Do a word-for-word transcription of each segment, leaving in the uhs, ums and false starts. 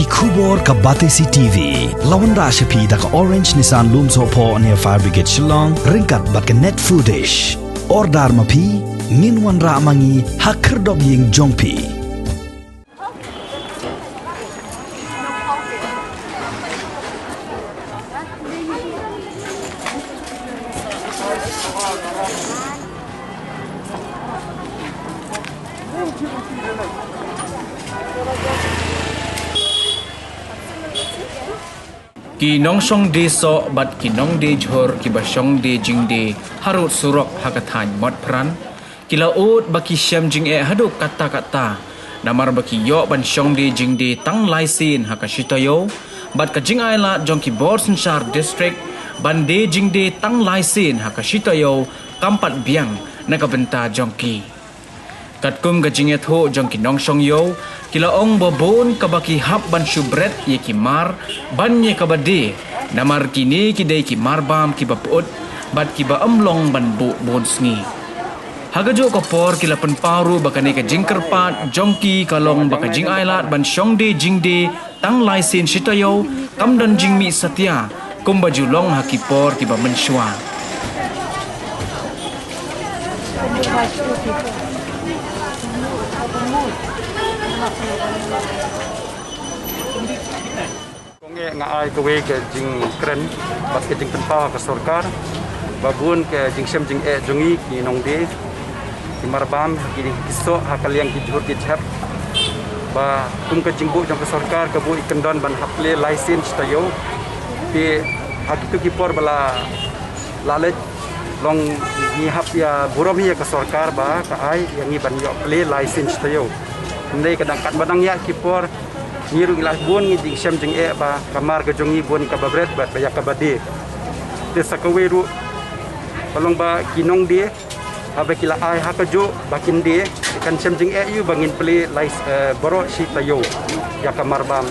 Khubor ka Batesi T V la wanrah sha phi da ka Orange Nissan Lumsohphoh near Fire Brigade Shillong ryngkat bad ka Net Foodish. Order ma phi, ngin wanrah ma ngi ha khyrdop ïing jong phi. Ki nongshong die soh bad ki nong die jhur kiba shong die jingdie harud surok ha ka thaiñ Motphran, ki la ud ba ki shem jingeh haduh katta katta, namar ba ki ïoh ban shong die jingdie tang lai sien ha ka shi taïew, bad ka jingailad jong ki bor synshar district ban die jingdie tang lai sien ha ka shi taïew kam pat biang na ka bynta jong ki. Katkum ka jingïathuh jong ki nongshong ïew, ki la ong ba bun kaba ki hap ban shu bret ïa ki mar ban ïa kaba die, namar kine ki dei ki mar bam kiba pyut bad kiba ym long ban buh bun sngi. Ha kajuh ka por ki la pynpaw ruh ba kane ka jingkyrpad jong ki ka long ba ka jingailad ban shong die jingdie tang lai sien shi taïew kam don jingmih satia kumba ju long ha ki por kiba mynshuwa. Kong eh, nga ai kawei ka jingkren bad ka jingpynpaw ha ka sorkar ba bun ka jingshem jingeh jong ngi ki nongdie, ki mar bam, ki, ki soh ha ka liang ki jhur ki jhep, ba kum ka jingbuh jong ka sorkar ka buh i kyndon ban hap plie lai sien shi taïew. Te ha kitu ki por ba la, la leit long, ngi hap ïa burom hi ïa ka sorkar ba ka ai ïa ngi ban ïoh plie lai sien shi taïew. Hynrei ka dang, katba dang ïaid ki por, ngi ruh ngi la bun ngi jingshem jingeh ba ka mar ka jong ngi bun kaba bret bad ba ïa kaba die. Te sa kawei ruh ka long ba ki nongdie, haba ki la ai ha kajuh ba kin die, kan shem jingeh ïa u ba ngin plie lai, eh, baroh shi taïew ïa ka mar bam.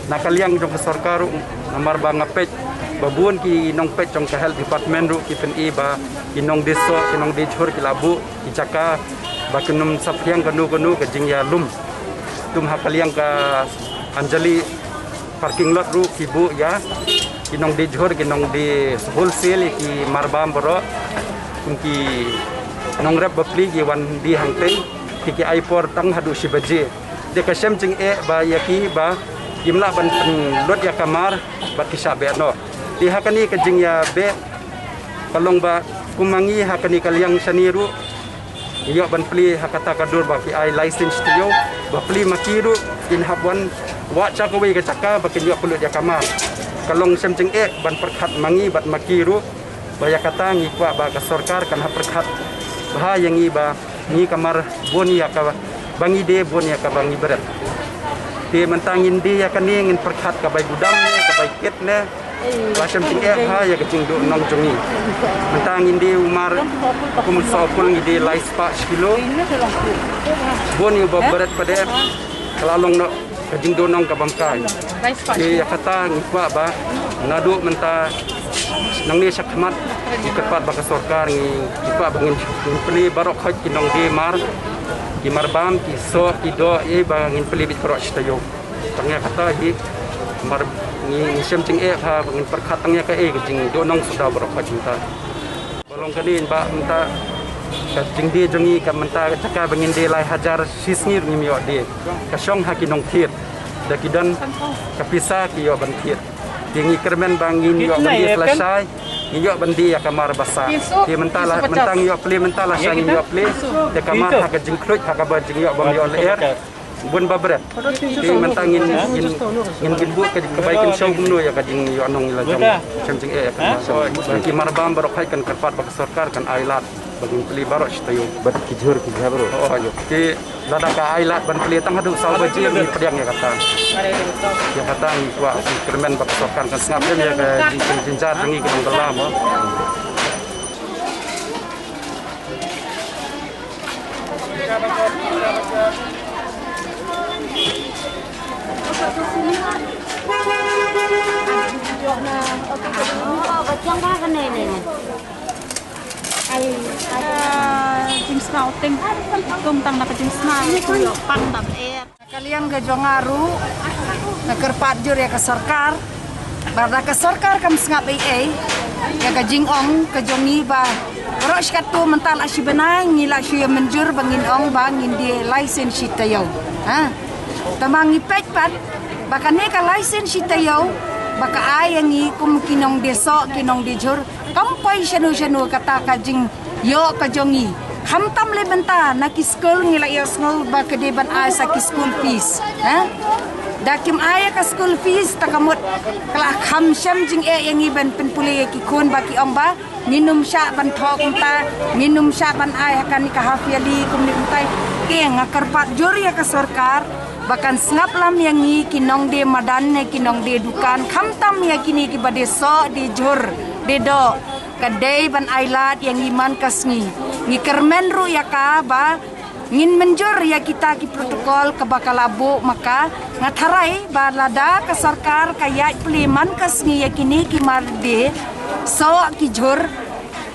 Na ka liang jong ka sorkar ruh, namar ba nga peit ba bun ki nongpeit jong ka health department ruh ki pyni ba ki nongdie soh, ki nongdie jhur ki la buh ki jaka ba kin ym saphriang kano kano ka jingïalum. Tum ha ka liang ka Anjali parking lot ruh ki buh ïa ki nongdie jhur, ki nongdie wholesale, ki mar bam baroh. Kum ki nongrep bapli ki wan die hangtei, ki, ki ai por tang haduh shi baje. Te ka shem jingeh ba ïa ki ba kim lah ban pynlut ïa ka mar bad ki shah beh noh. Te ha kane ka jingïabeh ka long ba kum ma ngi ha kane ka liang shane ruh, ngi ïoh ban plie ha kata ka dur ba ki ai lai sien shi taïew, ba plie ma ki ruh kin hap wan wad sha kawei ka jaka ba kin ïoh pynlut ïa ka mar. Ka long shem jingeh ban pyrkhat ma ngi bad ma ki ruh, ba ïa kata ngi kwah ba ka sorkar kan hap pyrkhat bha ïa ngi ba ngi ka mar bun ïa kaba ngi die bun ïa kaba ngi bret. Te mynta ngin die ïa kane ngin pyrkhat ka bai gudam ne, ka bai kit ne. Ba shem jingeh bha ïa ka jingduh nong jong ngi. Mynta ngin die u mar kum sohpul ngi die lai spah shi kilo. Bun ïa u ba bret pat de ka la long noh ka jingduh nong ka bym kai. Te ïa kata ngi kwah ba naduh mynta nangne shakhmat ngi kyrpad ba ka sorkar ngi, ngi kwah ba ngin, ngin plie baroh khoit ki nongdie mar, ki mar bam, ki soh, ki doh, eh, ba ngin plie beit baroh shi taïew. Tang ïa kata hi mar ngi, ngi shem jingeh bha ba ngin pyrkhat tang ïa kaei ka jingduh nong shuh da baroh khoit mynta. Ba long kane ba mynta ka jingdie jong ngi ka mynta ka jaka ba ngin die lai hajar shi sngi ruh ngim ïoh die. Ka shong ha ki nongthied da ki don ka pisa ki ïoh ban thied. Te ngi kyrmen ba ngin ïoh ban die lashai, ngi ïoh ban die ïa ka mar ba sah. Te mynta la, mynta ngi ïoh plie, mynta lashai ngim ïoh plie. Te ka mar ha ka jingkhluit ha kaba jingïoh bym ïoh lyer. Bun ba bret. Te mynta ngin, ngin, ngin, ngin buh ka, ka bai kynshew kumno ïa ka jingïoh nong la jong. Shem jingeh ïa ka mar. Ba ki mar bam baroh khoit kan kyrpad ba ka sorkar kan ai lad ba ngin plie baroh shi taïew. Bad ki jhur ki jhur baroh. Oh, ïoh. Te lada ka ai lad ban plie tang haduh saw baje ngi pdiang ïa kata. Ïa kata ngi kwah, ngi kyrmen ba ka sorkar kan sngap lem ïa ka jing, jing, jingjynjar jong ngi ki nongkylla mo. Ai, ai, jingsngew teng. Tum tang na ka jingsngew, ïoh pang dam er. Ka liang ka jong nga ruh, Nga kyrpad jur ïa ka sorkar, ba da ka sorkar kam sngap ei ei ïa ka jingong ka jong ngi ba baroh shi katto mynta la shi bnai ngi la shu ïa mynjur ba ngin ong ba ngin die license shi taïew. Ha. Tangba ngi peit pat ba kane ka license shi taïew ba ka ai ïa ngi kum ki nongdie soh ki nongdie jhur, kam poi shano shano kata ka jingïoh ka jong ngi. Khamtam lei bynta na ki skul ngi la ïohsngew ba ka dei ban ai sa ki school fees. Ha. Da kim ai ka school fees ta ka mut ka la kham shem jingeh ïa ngi ban pynpule ïa ki khun ba ki ong ba ngin ym shah ban thoh kumta, ngin ym shah ban ai ha kane ka half yearly kumne kumtai. Te nga kyrpad jur ïa ka sorkar ba kan sngap lam ïa ngi ki nongdie madan ne ki nongdie dukan, khamtam ïa kine kiba die soh die jhur die doh. Ka dei ban ai lad ïa ngi man ka sngi. Ngi kyrmen ruh ïa ka ba ngin mynjur ïa kita ki protocol kaba ka la buh ma ka. Nga tharai ba lada ka sorkar ka ïaid plie man ka sngi ïa kine ki mar die soh ki jhur,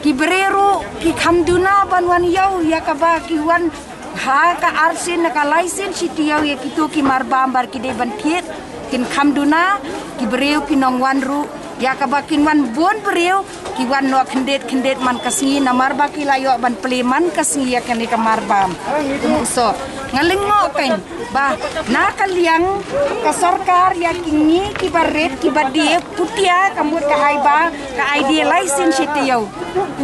ki briew ruh ki kham duna ban wan ïew ïa kaba ki wan ha ka arsien na ka license shi taïew ïa kito ki mar bam ba ki dei ban thied. Kin kham duna ki briew ki nongwan ruh ïa kaba kin wan bun briew ki wan noh khyndiat khyndiat man ka sngi namar ba ki la ïoh ban plie man ka sngi ïa kane ka mar bam. Kum u soh, nga lyngngoh pyn ba na ka liang ka sorkar ïa ki ngi kiba rit kiba die putia ka mut ka ai ba ka ai die license shi taïew.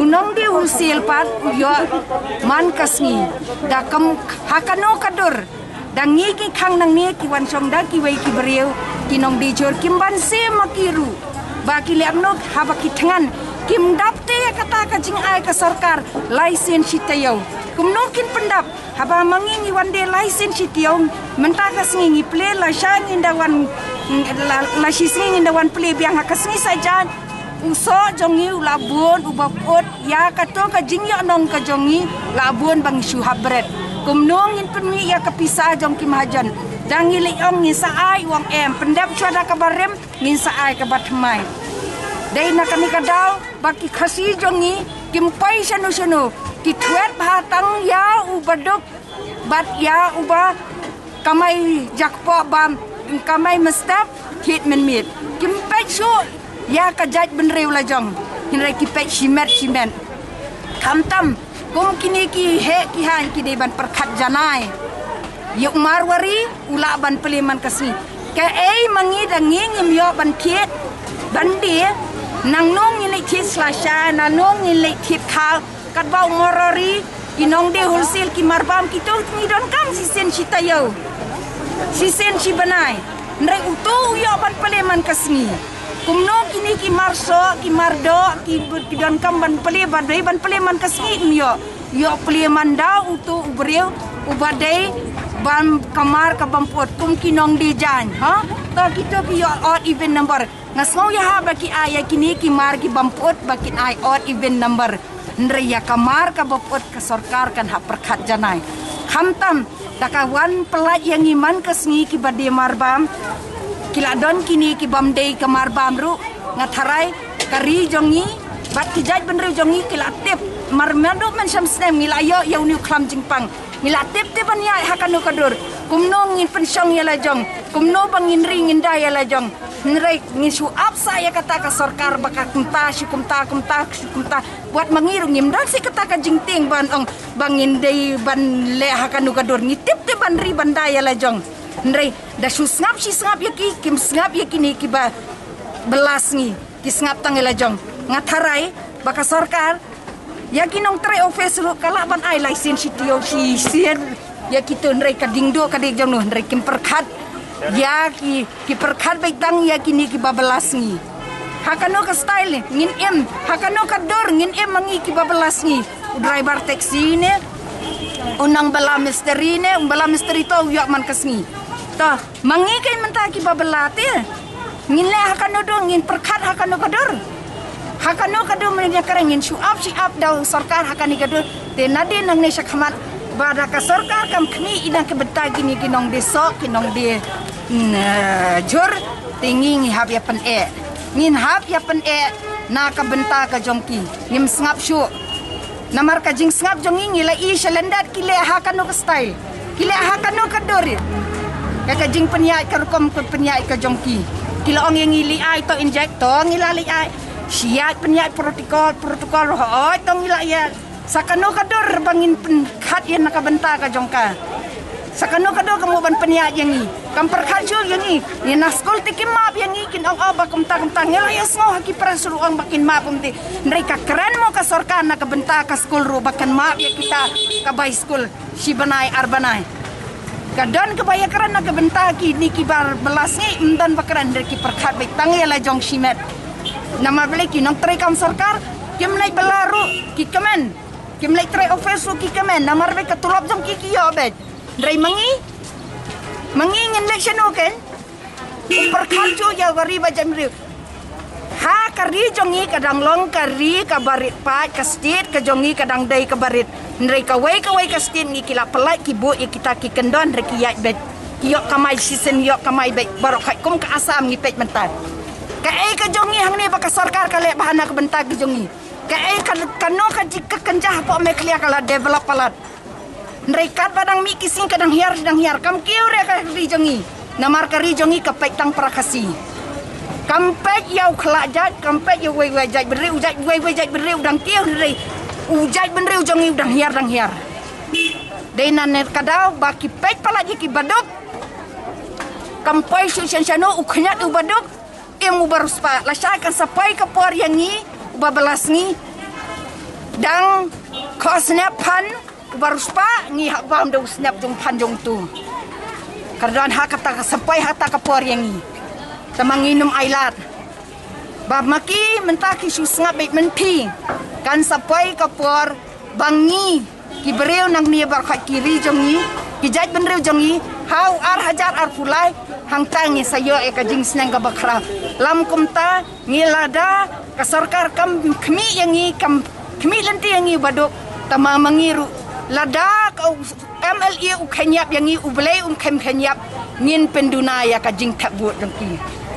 U nongdie wholesale pat u ïoh man ka sngi. Da kam ha kano ka dur da ngi ki khang nangne ki wan shong da kiwei ki briew ki nongdie jhur kim banse ma ki ruh ba ki leh noh haba ki thngan. Kim dap te ïa kata ka jingai ka sorkar license shi taïew. Kumno kin pyndap haba ma ngi ngi wan die license shi taïew, mynta ka sngi ngi plie, lashai ngin da wan, la, la shi sngi ngin da wan plie biang ha ka sngi saitjaiñ. U soh jong ngi u la bun uba pyut ïa kato ka jingïohnong ka jong ngi, la bun ba ngi shu hap bret. Kumno ngin pynmih ïa ka pisa jong ki mahajon? Da ngi leh ong ngin sa ai, u ong em, pyndep shuwa da kaba rim, ngin sa ai kaba thymmai. Dei na kane ka daw ba ki Khasi jong ngi kim poi shano shano, ki thwet bha tang ïa uba duk bad ïa uba kamai jakpoh bam, kamai mynstep, thied mynmiet. Kim peit shuh ïa ka jaitbynriew la jong, hynrei ki peit shimet shimet. Khamtam kum kine ki heh ki haiñ ki dei ban pyrkhat janai. Ïa u Marwari u lah ban plie man ka sngi. Kaei ma ngi da ngi ngim ïoh ban thied ban die? Nangno ngin leit thied slasha, nangno ngin leit thied khaw? Katba u Marwari, ki nongdie wholesale, ki marbam, kito ngi donkam shisien shi taïew, shisien shi bnai. Hynrei uto u ïoh ban plie man ka sngi. Kumno kine ki marsoh, ki mardoh, ki, ki donkam ban plie, ban dei ban plie man ka sngi, ym ïoh. Ïoh plie man da uto u briew uba dei ban ka mar ka bym pyut kum ki nongdie jaiñ, ha? To kito ki ïoh odd even number. Nga sngew ïa ha ba ki ai ïa kine ki mar ki bym pyut ba kin ai odd even number. Hynrei ïa ka mar kaba pyut ka sorkar kan hap pyrkhat janai. Khamtam da ka wan pyllait ïa ngi man ka sngi kiba die marbam, ki la don kine ki bym dei ka marbam ruh. Nga tharai ka ri jong ngi bad ki jaitbynriew jong ngi ki la tip. Mar mynduh mynshem snem ngi la ïoh ïa une u khlam jingpang. Ngi la tip te ban ïaid ha kano ka dur, kumno ngin pynshong ïa la jong, kumno ba ngin ri ngin da ïa la jong. Hynrei ngin shu ap sa ïa kata ka sorkar ba ka kumta shi kumta, kumta shi kumta. Wat ma ngi ruh ngim don shi kata ka jingtieng ban ong ba ngin dei ban leh ha kano ka dur, ngi tip te ban ri ban da ïa la jong. Hynrei da shu sngap shi sngap ïa ki, kim sngap ïa kine kiba bylla sngi, ki sngap tang ïa la jong. Nga tharai ba ka sorkar ïa ki nongtrei office ruh ka lah ban ai license shi taïew shisien ïa kito, hynrei ka ding duh ka dei jong no, hynrei kim pyrkhat ïa ki, ki pyrkhat beit tang ïa kine kiba bylla sngi. Ha kano ka style ngin im, ha kano ka dur ngin im ma ngi kiba bylla sngi? U driver taxi ne, u nongbylla mistri ne, u bylla mistri to u ïoh man ka sngi. To ma ngi keiñ mynta kiba bylla te ngin leh ha kano dur, ngin pyrkhat ha kano ka dur? Ha kano ka dur mynta ka ri ngin shu ap shi ap da u sorkar ha kane ka dur? Te nadien nangne shakhmat ba da ka sorkar kam khmih ïa na ka bynta kine ki nongdie soh, ki nongdie, mm, eh, jhur, te ngi ngi hap ïa pyneh. Ngin hap ïa pyneh na ka bynta ka jong ki. Ngim sngap shuh. Namar ka jingsngap jong ngi ngi la i shalyndet ki leh ha kano ka style, ki leh ha kano ka dur. Ka ka jingpynïaid ka rukom ka pynïaid ka jong ki. Ki la ong ïa ngi leit ai to inject, to ngi la leit ai. Shi ïaid pynïaid protocol, protocol hoi to ngi la ïaid. Sa kano ka dur ba ngin pynkhat ïa na ka bynta ka jong ka. Sa kano ka dur ka mo ban pynïaid ïa ngi. Kam pyrkhat shuh ïa ngi. Ngi na skul te ki map ïa ngi kin ong oh ba kumta kumta ngi la ïa sngew ha ki press ruh ong ba kin map kumta. Hynrei ka kren mo ka sorkar na ka bynta ka skul ruh ba kan map ïa kita ka bai skul. Shi bnai ar bnai. Ka don kaba ïakren na ka bynta kine kiba bylla sngi, ym don ba kren, hynrei ki pyrkhat beit tang ïa la jong shimet. Namar balei ki nongtrei kam sorkar kim leit bylla ruh ki kmen. Kim leit trei office ruh ki kmen. Namar balei ka tulop jong ki ki ïoh beit. Hynrei ma ngi, ma ngi ngin leit shano kein? Pyrkhat shuh ïa ka ri bad jaitbynriew. Ha ka ri jong ngi ka dang long ka ri kaba rit paid, ka state ka jong ngi ka dang dei kaba rit. Hynrei kawei kawei ka state ngi ki la pynlait ki buh ïa kita ki kyndon hynrei ki ïaid beit. Ki ïoh kamai shisien ïoh kamai beit baroh khoit kum ka Assam ngi peit mynta. Kaei ka jong ngi hangne ba ka sorkar ka leh bha na ka bynta ki jong ngi? Kaei ka, kano ka jingkyrkhu hapoh Meghalaya ka la develop palat? Hynrei katba dang mih ki sngi ka dang hiar dang hiar, kam kiew re ka ri jong ngi. Namar ka ri jong ngi ka peit tang para Khasi. Kam peit ïa u khlad jait, kam peit ïa uwei uwei jaitbynriew, u jait uwei uwei jaitbynriew u dang kiew hynrei u jaitbynriew jong ngi u dang hiar dang hiar. Dei na ne ka daw ba ki peit palat ïa ki baduk. Kam poi shu shen shano u khñiat u baduk. Im u ba riewspah, lashai kan sa poi ka por ïa ngi u ba bylla sngi. Dang khoh snep phan u ba riewspah, ngi hap bam da u snep jong phan jong utu. Ka don ha kata ka sa poi ha kata ka por ïa ngi. Te ma ngi nym ailad. Ba ma ki mynta ki shu sngap beit mynta. Kan sa poi ka por ba ngi ki briew nangne baroh khoit ki ri jong ngi, ki jaitbynriew jong ngi, ha u ar hajar arphew lai, hangta ngi sa ïoh ïa ka jingsneng kaba khraw. Lam kumta, ngi lada ka sorkar kam khmih ïa ngi, kam khmih lynti ïa ngi baduk, te ma ma ngi ruh. Lada ka u M L A u kheiñ ïap ïa ngi, U Blei um kheiñ kheiñ ïap, ngin pynduna ïa ka jingthep vote jong ki.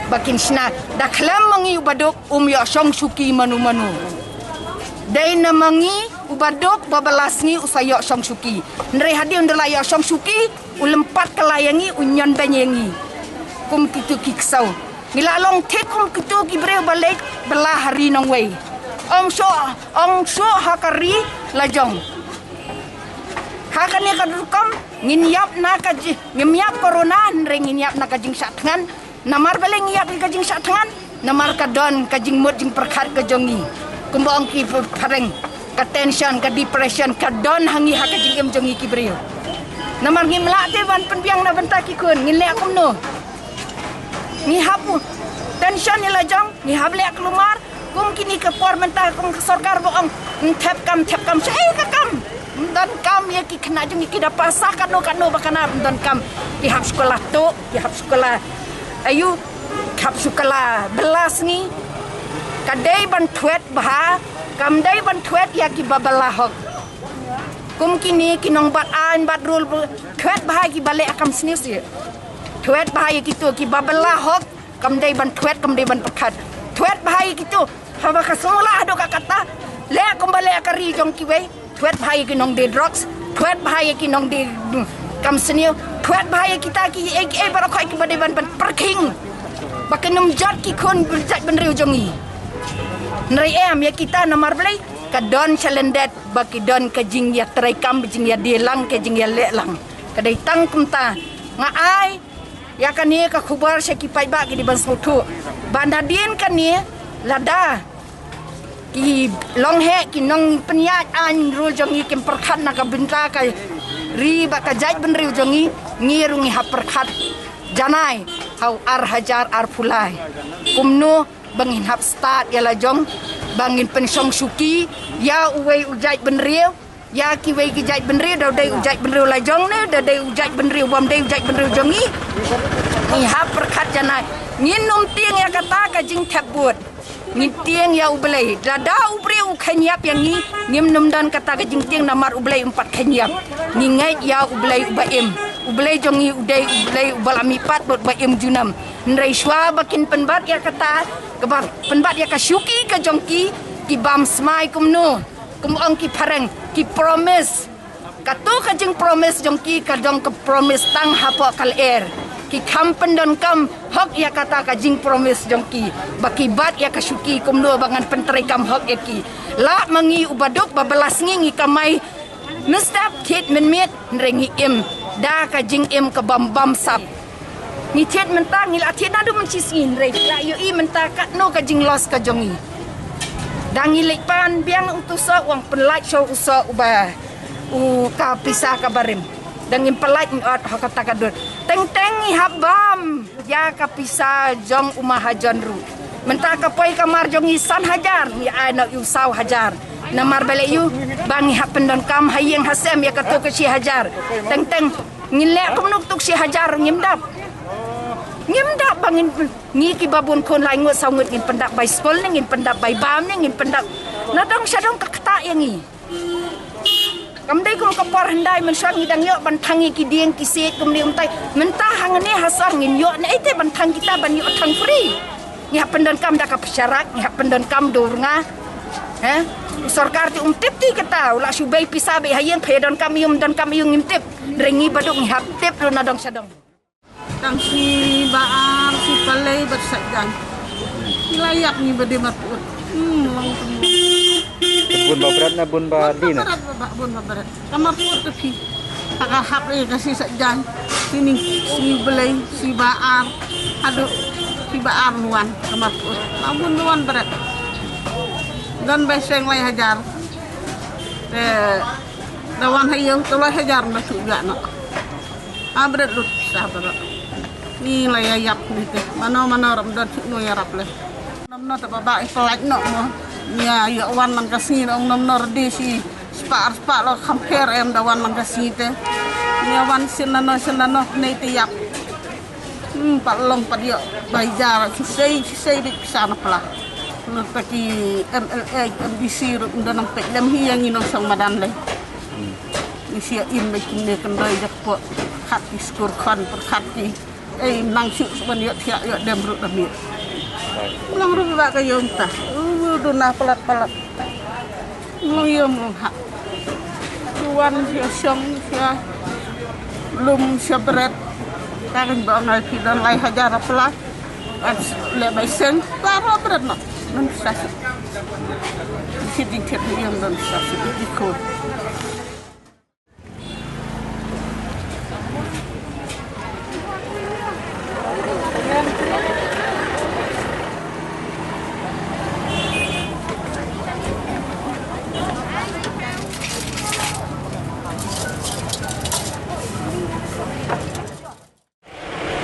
Ba kin shna, da khlem ma ngi u baduk, um ïoh shong shuki mano mano. Dei na ma ngi u baduk ba bylla sngi u sa ïoh shong shuki. Hynrei hadien da la ïoh shong shuki, u lympat kylla ïa ngi, u ñion beiñ ïa ngi. Kum kitu ki ksew. Ngi la long thik kum kitu ki briew ba leit bylla ha ri nongwei. Ym shuh, ym shuh ha ka ri la jong. Ha kane ka rukom, ngin ïap na ka ji, ngim ïap corona, hynrei ngin ïap na ka jingshah thngan. Namar balei ngi ïap ïa ka jingshah thngan? Namar ka don ka jingmut jingpyrkhat ka jong ngi. Kumba ong ki phareng, ka tension, ka depression, ka don ha ngi ha ka jingim jong ngi ki briew. Namar ngim lah te ban pynbiang na bynta ki khun, ngin leh kumno? Ngi hap u tension ïa la jong, ngi hap leh kulmar, Kum kine ka por mynta kum ka sorkar ba ong, "Thep kam, thep kam, shaei ka kam." Ym don kam ïa ki khynnah jong ngi, ki da pass kano kano ba kane ym don kam. Ki hap shu kylla tuh, ki hap shu kylla aïu, ki hap shu kylla bylla sngi. Ka dei ban thwet bha, kam dei ban thwet ïa ki ba bylla hok. Kum kine ki nongbat aiñ bat rule, thwet bha ki ba leh kam sniew sih. Thwet bha ïa kito ki ba bylla hok. Kam dei ban thwet, kam dei ban pyrkhat. Thwet bha ïa kito. Haba ka sngewlah haduh katta, leh kumba leh ka ri jong kiwei. Thwet bha ïa ki nongdie drugs. Thwet bha ïa ki nongdie, mm, kam sniew. Thwet bha ïa kita ki ei ei baroh khoit kiba dei ban, ban pyrkhing. Ba kin ym jot ki khun jaitbynriew jong ngi. Hynrei em ïa kita namar balei? Ka don shalyndet ba ki don ka jingïatreikam, jingïadie lang, ka jingïaleh lang. Ka dei tang kumta. Nga ai ïa kane ka khubor sha ki paidbah ki dei ban sngewthuh. Ba nadien kane lada ki long heh ki nongpynïaid aiñ rule jong ngi kim pyrkhat na ka bynta ka ri bad ka jaitbynriew jong ngi, ngi ruh ngi hap pyrkhat janai ha u ar hajar arphew lai. Kumno ba ngin hap stad ïa la jong ba ngin pynshong shuki ïa uwei u jaitbynriew. Ïa kiwei ki jaitbynriew, da dei u jaitbynriew la jong ne, da dei u jaitbynriew bym dei u jaitbynriew jong ngi. Ngi hap pyrkhat janai. Ngin ym tieng ïa kata ka jingthep vote. Ngin tieng ïa U Blei. Lada u briew u kheiñ ïap ïa ngi, ngim nym don kata ka jingtieng namar U Blei um pat kheiñ ïap. Ngi ngeit ïa U Blei uba im. U Blei jong ngi u dei U Blei uba la mihpat bad uba im junom. Hynrei shuwa ba kin pynbat ïa kata, kaba pynbat ïa ka shuki ka jong ki, ki bam smai kumno. Kum ong ki phareng, ki promise. Kato ka jingpromise jong ki ka dang ka promise tang hapoh ka lyer. Ki kham pyndonkam hok ïa kata ka jingpromise jong ki ba ki bat ïa ka shuki kumno ba ngan pyntreikam hok ïa ki. Lah ma ngi u baduk ba bylla sngi ngi kamai mynstep thied mynmiet, hynrei ngi im da ka jingim ka bam bam sap. Ngi thied mynta, ngi la thied naduh mynshisngi, hynrei la ïohi mynta katno ka jingloss ka jong ngi. Da ngi leit pan biang utu u soh, u ong pynlait sha u soh uba, u ka pisa ka barim. Da ngim pynlait, ngi ot ha kata ka dur. Teng teng ngi hap bam ïa ka pisa jong u mahajon ruh. Mynta ka poi ka mar jong ngi san hajar, ngi ai noh ïa u saw hajar. Namar balei? Ïa ba ngi hap pyndonkam ha ïing ha sem ïa kato ka shi hajar. Teng teng ngin leh kumno kato ka shi hajar, ngim dap. Ngim dap ba ngin, ngi kiba bun khun lai ngut saw ngut ngin pyndap bai skul ne, ngin pyndap bai bam ne, ngin pyndap na dong sha dong, ka ktah ïa ngi. Kam dei kum ka por hyndai, mynshuwa ngi dang ïoh ban thang ïa ki dieng ki siej kumne kumtai. Mynta hangne ha sor ngin ïoh ne ei te ban thang kita, ban ïoh thang free. Ngi hap pyndonkam da ka pisa rak, ngi hap pyndonkam dur nga. He? U sorkar te um tip te kata, u la shu bei pisa bei ha ïing, pha ïa donkam ïa u, ym donkam ïa u ngim tip. Hynrei ngi baduk ngi hap tip ruh na dong sha dong. Tang shi ba ar, shi palei bad saitjaiñ. Ngi la ïap ngi ba dei marput. Hmm, long tang. Bun ba bret ne bun ba dih ne? Bun ba bret, ba bun ba bret. Ka marput ka phi. Ha ka hap ïa ka shi saitjaiñ. Shi ni, shi balei, shi ba ar. Haduh shi ba ar wan ka marput. Ba bun ba wan bret. Don ba seng lai hajar. Te da wan ha ïing te lai hajar ba shu ïa noh. Ha bret lut sa ba. Ngi la ïa ïap ngi te. Mano mano ram don shu no ïarap leh. Nom no te ba ba i pynlait noh mo. Ngi ïa wan man ka sngi, ong nom no rdi shi spah ar spah lo kham pher em da wan man ka sngi te. Ngi ïa wan sien lano sien lano nei te ïap. Hmm, pat long pat ïoh bai jar shisei shisei beit pisa na pla. Lut pa ki M L A, M D C ruh ym don nang peit lem hi ïa ngi nongshong madan lei. Ngi shu ïa im beit kumne, kyndoi jakpoh, pyrkhat ki skur khon, pyrkhat ki ei, nang shu ban ïoh thiah ïoh dem ruh da miet. Long ruh ba ka ïoh mynta. U duna palat palat. Long ïoh long hap. Shu wan shu shong shu lum shu bret. Ka kan ba ngai phi don lai hajar pla. An leh bai seng, baroh bret noh. Don sa shu. Shi ding thied ïoh don sa shu. Di ko.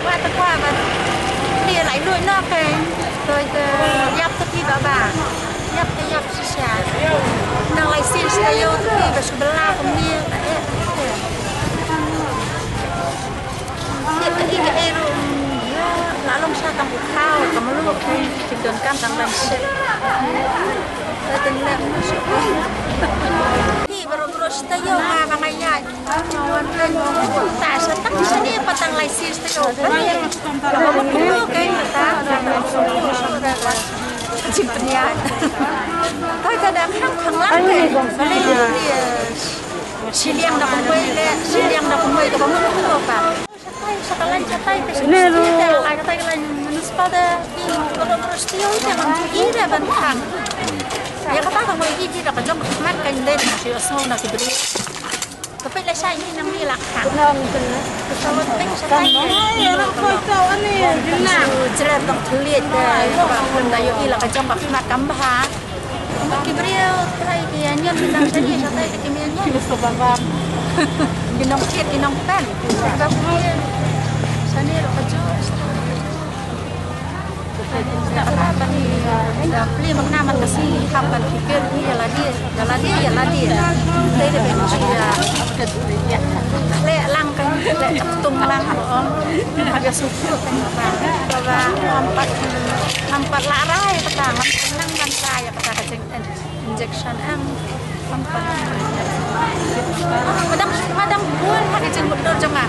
Kwah te kwah ba phi la ïoh noh kein. Te ïap te phi ba ba. Ïap te ïap shisha. Nang lai sien shisha ïoh te phi ba shu bylla kumne. Ïa ka i ka i ruh. Ïa la long sha kam u khaw kam u lu kein. Jingdonkam dang dang shet. Te te leh. Phi baroh baroh shisha ïoh nga ba nga ïaid. Ta sa tang shane pat tang lai sien shisha ïoh. Jingpynïaid. Ka ka da khang khang lang. Shiliang da kumwei le, shiliang da kumwei ka ba mut kumno ka. Shatai, shatai, shatai, shatai, shatai, shatai, shatai, shatai, municipal da, ki, ki, ki, ki, ki, ki, ki, ban khang. Ïa kata ka mut ki, ki, da ka jong ka khmat ka ïndai na shi asngo na ki briew. Ka peit la shai ni nang ni la khang. Ka salon peit shatai. Ai, rang koi tau ani, jina. Jret dang thliet da, ba, da ïohi la ka jong ka khmat kam bha. Ki briew trai ki ïa ñion ki dang shane shatai ki ïa ñion. Ki nongthied ki nongpent. Ki ba phi shane ruh ka jong. Kata ban da plie man na man ka sngi hap ban ki peit ïa lade, ïa lade, ïa lade. Te da ban ki ïa leh lang ka, leh tung lang ruh ong. Ka suku ka ba, ka ba ong pat, ong pat la rai kata, man nang man rai kata ka jing. Injection em, em pat. Madam, madam bun ha ka jingmutdur jong nga.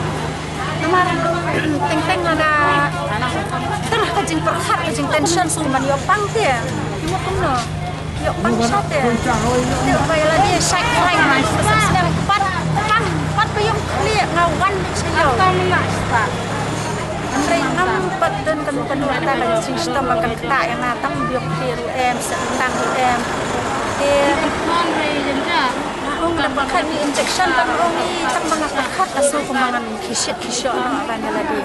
Namar teng teng lada teng ha ka jingpyrkhat, ka jingtension shu man ïoh pang te. Ki mut kumno? Ïoh pang sha te. Te ba ïa lade shait lai, pat pang, pat ba ïoh khlieh nga wan sha ïoh. Ka dur ta ka jingshitom ba kan ktah ïa nga, tang biang phi ruh em, sa tang ruh em. Te ong da ba khat ni injection tang ong i tang ba nga khat la su kumba ngan khishit khishoh na ban ïa lade.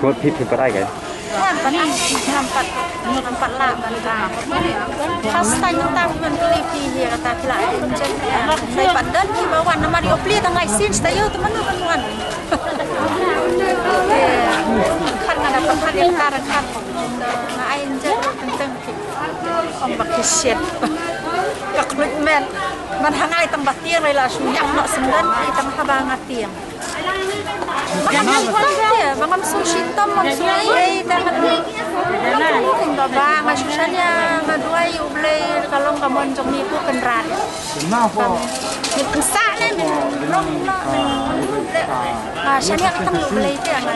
Ngut phi phi parai ka? Em pat ai, em pat, em pat lah ban ka. First time mynta phi ban kylli phi hi kata phi la ai injection. Dei pat don phi ba wan namar ïoh plie tang lai sien sta ïoh te mano ban wan. Khan nga da pynhan ïa ka rang khan. Nga ai injection teng teng ki. Ong ba ki shit. Ka khluit met. Man hangai tang ba tieng lai la shu yak noh senden ki tang haba nga tieng. Ba ngam shu shitom, ngam shu ei ei, te nga, ba nga shu shaniah, nga duwai U Blei, ka long ka mon jong me, ko Kynrad. Ngin pynsah ne, ngin long ne, ngin, ah, shaniah ka tang U Blei te nga.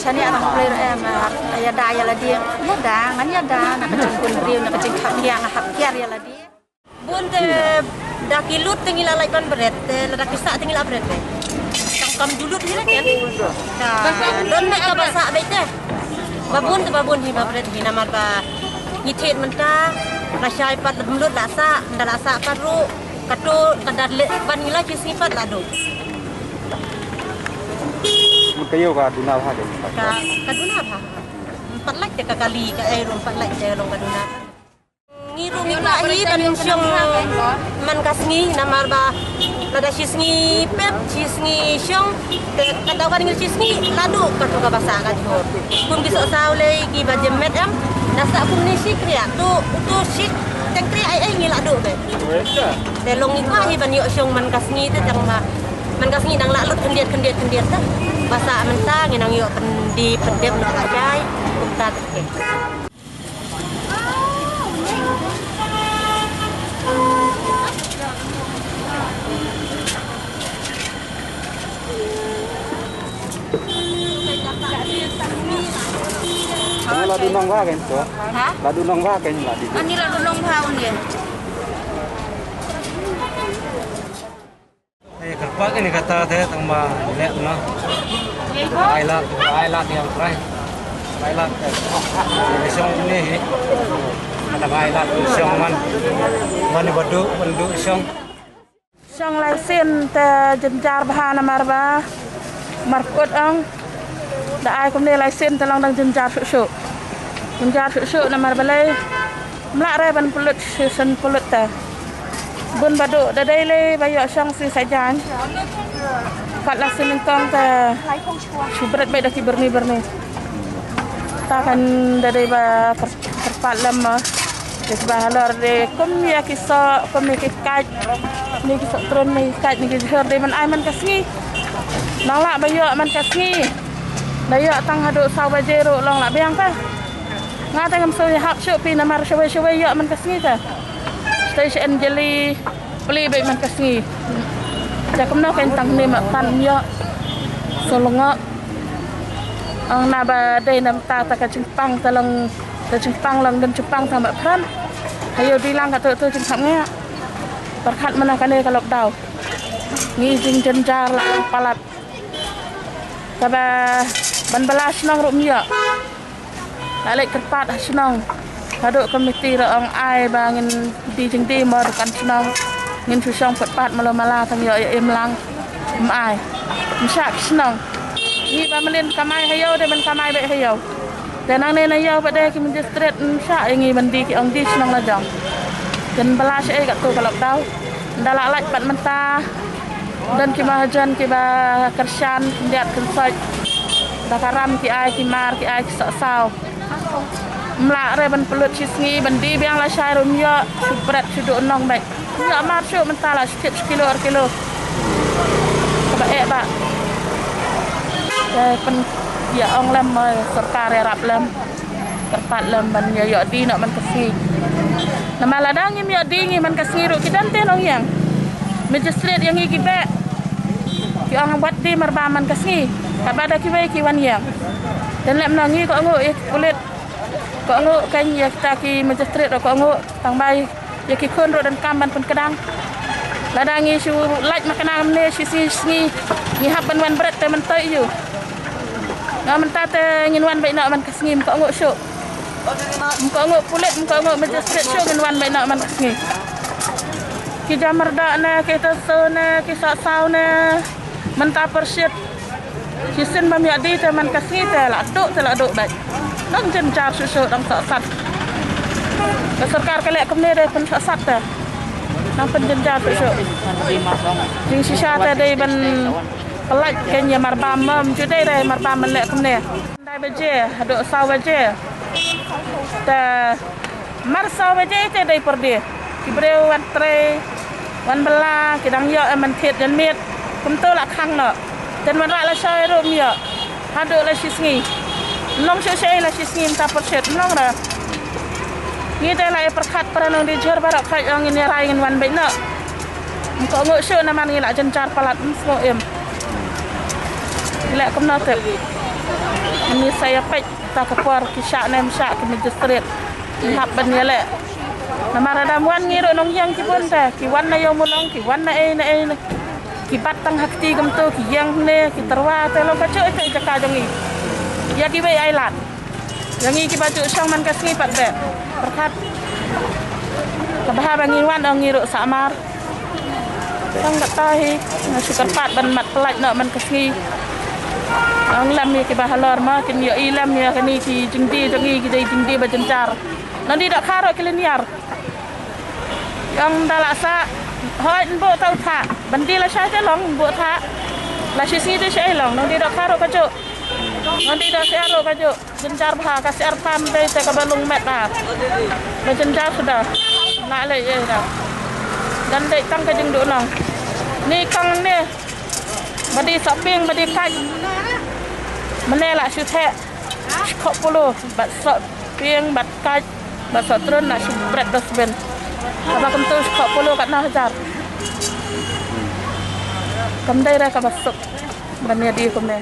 Shaniah ka tang U Blei ruh em, ïada ïa lade, ïada, ngan ïada na ka jingkynriw, na ka jingkhapngiah, nga hap kiar ïa lade. Bun te da ki lut te ngi la lait ban bret, te lada ki sah te ngi la bret te. Tang kam ju lut hi la ken. Ka don beit kaba sah beit te. Ba bun te ba bun hi ba bret hi namar ba ngi thied mynta. Lashai pat lada ym lut la sah, ynda la sah pat ruh. Kato ka da leh ban ngi la ki sngi pat la duh. Mut ka ïew ka duna bha ka. Ka, ka duna bha. Ym pat lait te ka kali ka ei ruh ym pat lait te long ka duna. Ngi ruh ngi kwah hi ban shong man ka sngi namar ba lada shi sngi pep, shi sngi shong, te ka daw ban ngin shi sngi la duh kato kaba sah ka jhur. Kum ki sohsaw lei kiba jem met em, da sah kumne shi kriah, to uto shi teng kriah ei ei ngi la duh beit. Te long ngi kwah hi ban ïoh shong man ka sngi te tang ba man ka sngi nang la lut khyndiat khyndiat khyndiat te. Ba sah mynta ngi nang ïoh pyndie pyndem noh lashai kumta te. Ladu nong bha kein to. Ha? Ladu nong bha kein ladu. Ani ladu nong bha un ye. Ei, kyrpad ïa kata te tang ba leh na. Ai lad, ai lad ïa u trai. Ai lad te. Ni shong ni hi. Kata ai lad ni shong man. Man ni ba duh, ban duh shong. Shong lai sien te jynjar bha namar ba markut ong. Da ai kumne lai sien te long dang jynjar shuh shuh. Jynjar shuh shuh namar balei. Mlak re ban pynlut shisien pynlut te. Bun ba duh da dei lei ba ïoh shong shi sajan. Pat la sien nyngkong te shu bret beit da ki byrni byrni. Ta kan da dei ba kyr-, kyrpad lem mo. Te ba halor de kum ïa ki soh, kum ïa ki kait. Ni ki soh trun, ni ki kait, ni ki jhur de man ai man ka sngi. Nang lah ba ïoh man ka sngi. Da ïoh tang haduh saw baje ruh long lah biang ta. Nga te ngam sngewhap shuh phi namar shawei shawei ïoh man ka sngi te. Station jeli pli beit man ka sngi. Te kumno kein tang ne ma pan ïoh. Solngo. Ong na ba dei na mynta ta ka jingpang ta long, ta jingpang long don jingpang ta ma pran. Hayo di lang ka tu tu jingpang nge. Perkhat mana kane ka lockdown. Ngi jingjynjar la palat. Kaba ban bala shnong ruh ym ïoh. La leit kyrpad ha shnong. Haduh komiti ruh ong ai ba ngin die jingdie mo ruh kan shnong. Ngin shu shong pat pat malo mala tang ïoh ïa im lang. Ym ai. Ym shah ki shnong. Ngi ba mlien kamai ha ïew de ban kamai beit ha ïew. Te nangne na ïew ba de ki magistrate ym shah ïa ngi ban die ki ong die shnong la jong. Kin bala sha ei katto ka lockdown. Nda la lait pat mynta. Don ki mahajan kiba kyrshan khyndiat khynsoit. Da ka ram ki ai ki mar ki ai ki sohsaw. Mlak re ban pynlut shi sngi ban die biang lashai ruh ym ïoh shu bret shu duh nong beit. Ym ïoh mar shuh mynta la shu thied shi kilo ar kilo. Kaba eh ba. Te pyn ïa ong lem mo sorkar ïarap lem. Kyrpad lem ban ïa ïoh die noh man ka sngi. Namar lada ngim ïoh die ngi man ka sngi ruh ki don te nongïeng. Magistrate ïa ngi ki beh. Ki ong wat die mar ba man ka sngi. Katba da kiwei ki wan ïeng. Te lem na ngi kohnguh ïa ki pulit. Kohnguh kein ïa kita ki magistrate ruh kohnguh tang ba ïa ki khun ruh donkam ban pynkdang. Lada ngi shu lait ma kane mynne shi sngi shi sngi ngi hap ban wan bret te mynta ïoh. Nga mynta te ngin wan beit noh man ka sngi, ym kohnguh shuh. Ym kohnguh pulit, ym kohnguh magistrate shuh, ngin wan beit noh man ka sngi. Ki jamyrda ne, ki taso ne, ki sahsaw ne, mynta pyrshit. Shisien bym ïoh die te man ka sngi te la duh te la duh beit. Dang jynjar shuh shuh, dang sahsat. Ka sorkar ka leh kumne dei pynsahsat te. Dang pynjynjar shuh shuh. Jingshisha te dei ban pyllait kein ïa marbam, ym ju dei re marbam ban leh kumne. Khyndai baje haduh saw baje. Te mar saw baje te dei pyrdi. Ki briew wan trei, wan bylla, ki dang ïoh em ban thied janmiet. Kumto la khang noh. Te wanrah lashai ruh ym ïoh. Haduh la shi sngi. Ym long shuh shuh la shi sngi mynta pyrshit, ym long re. Ngi te la ïa pyrkhat para nongdie jhur baroh khoit, ong ngin ïa rai ngin wan beit noh. Ym kohnguh shuh namar ngi la jynjar palat, ym sngew im. Ngi leh kumno te. Ngi sa ïa peit ta ka por ki shah ne ym shah ki magistrate. Ngi hap ban ïaleh. Namar lada ym wan ngi ruh nongïing ki bun te, ki wan na ïew mulong, ki wan na ei na ei na. Ki bat tang ha kti kumto, ki ïeng ne, ki tyrwa te long kajuh ïa ka jaka jong ngi. Ïa kiwei ai lad. Ïa ngi kiba ju shong man ka sngi pat beh. Pyrkhat. Kaba haba ngi wan ong ngi ruh sah mar. Tang kata hi, nga shu kyrpad ban mad pyllait noh man ka sngi. Ong lem ïa kiba halor ma, kin ïohi lem ïa kane ki jingdie jong ngi, ki dei jingdie ba jynjar. Nongdie dohkha ruh ki lynñiar. Ong da la sah, hooid, nbuh ta u thah. Ban die lashai te long, nbuh thah. La shi sngi te shaei long, nongdie dohkha ruh kajuh. Nongdie dohsyiar ruh kajuh. Jynjar bha, ka syiar pam dei te kaba lung met bha. Ba jynjar suda. Nga leh ïa da. Dang dei tang ka jingduhnong. Ni kang ne. Ba die sohpieng, ba die kait. Mynne la shu theh. Shkop pulu, bad sohpieng, bad kait, bad sohtrun, la shu bret dustbin. Kaba kumto shkop pulu katno hajar. Kam dei re kaba suk. Ban ïa die kumne.